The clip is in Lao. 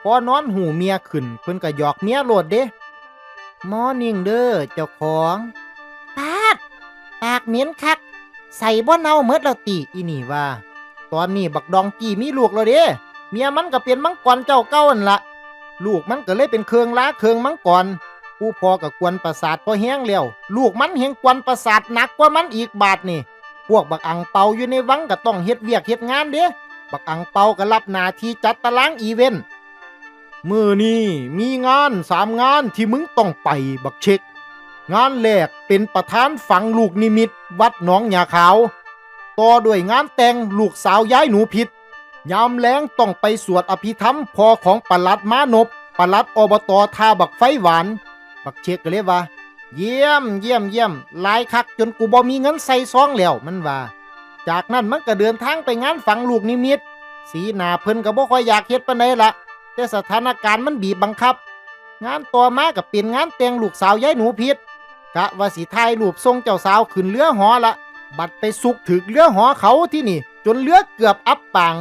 ພໍນອນຫູເມຍຂຶ້ນ ເພິ່ນກໍຫຍອກເມຍໂລດເດ້. ມໍນິ້ງເດີເຈົ້າຂອງ. ປາດ! ປາກເໝັນຄັກ ໃສ່ບໍ່ເນົ່າໝົດແລ້ວຕິ? ອີ່ນີ້ວ່າ. ຕອນນີ້ບັກດອງກີ້ມີລູກແລ້ວເດ້. ເມຍມັນກໍເປັນມັງກອນເຈົ້າເກົ່າຫັ້ນລະ. ລູກມັນກໍເລີຍເປັນເຄິ່ງລາເຄິ່ງມັງກອນ. ຜູ້ພໍ່ກໍກວນປະສາດພໍແຮງແລ້ວ ລູກມັນແຮ່ງກວນປະສາດໜັກກວ່າມັນອີກບາດນີ້. ພວກບັກອັ່ງເປົາຢູ່ໃນວັງກໍຕ້ອງເຮັດວຽກເຮັດງານເດ້. ບັກອັ່ງເປົາກໍຮັບໜ້າທີ່ຈັດຕາລາງອີເວັນ. ມື້ນີ້ມີງານສາມງານທີ່ມຶງຕ້ອງໄປບັກເຊັກ. ງານແລກເປັນປະທານຝັງລູກນິມິດວັດໜອງຫຍ້າຂາວ, ຕໍ່ດ້ວຍງານແຕ່ງລູກສາວຍາຍໜູພິດ. ຍາມແລງຕ້ອງໄປສວດອະພິທຳພໍ່ຂອງປະຫຼັດມານົບ, ປະຫຼັດ ອບຕ ທ່າບັກໄຟຫວານ. ບັກເຊັກກໍເລີຍວ່າ ຢ້ຽມ ຢ້ຽມ ຢ້ຽມ ຫຼາຍຄັກຈົນກູບໍ່ມີເງິນໃສ່ຊອງແລ້ວ, ມັນວ່າ. ຈາກນັ້ນມັນກໍເດີນທາງໄປງານຝັງລູກນິມິດ. ສີໜ້າເພິ່ນກໍບໍ່ຄ່ອຍຢາກເຮັດປານໃດລະ, ແຕ່ສະຖານະການມັນບີບບັງຄັບ. ງານຕໍ່ມາກໍເປັນງານແຕ່ງລູກສາວຍາຍໜູພິດ. ກະວ່າຊິຖ່າຍຮູບສົ່ງເຈົ້າສາວຂຶ້ນເຮືອຫໍລະ, ບັດໄປສຸກຖືກເຮືອຫໍເຂົາທີ່ນີ້ ຈົນເຮືອເກືອບອັບປາງ.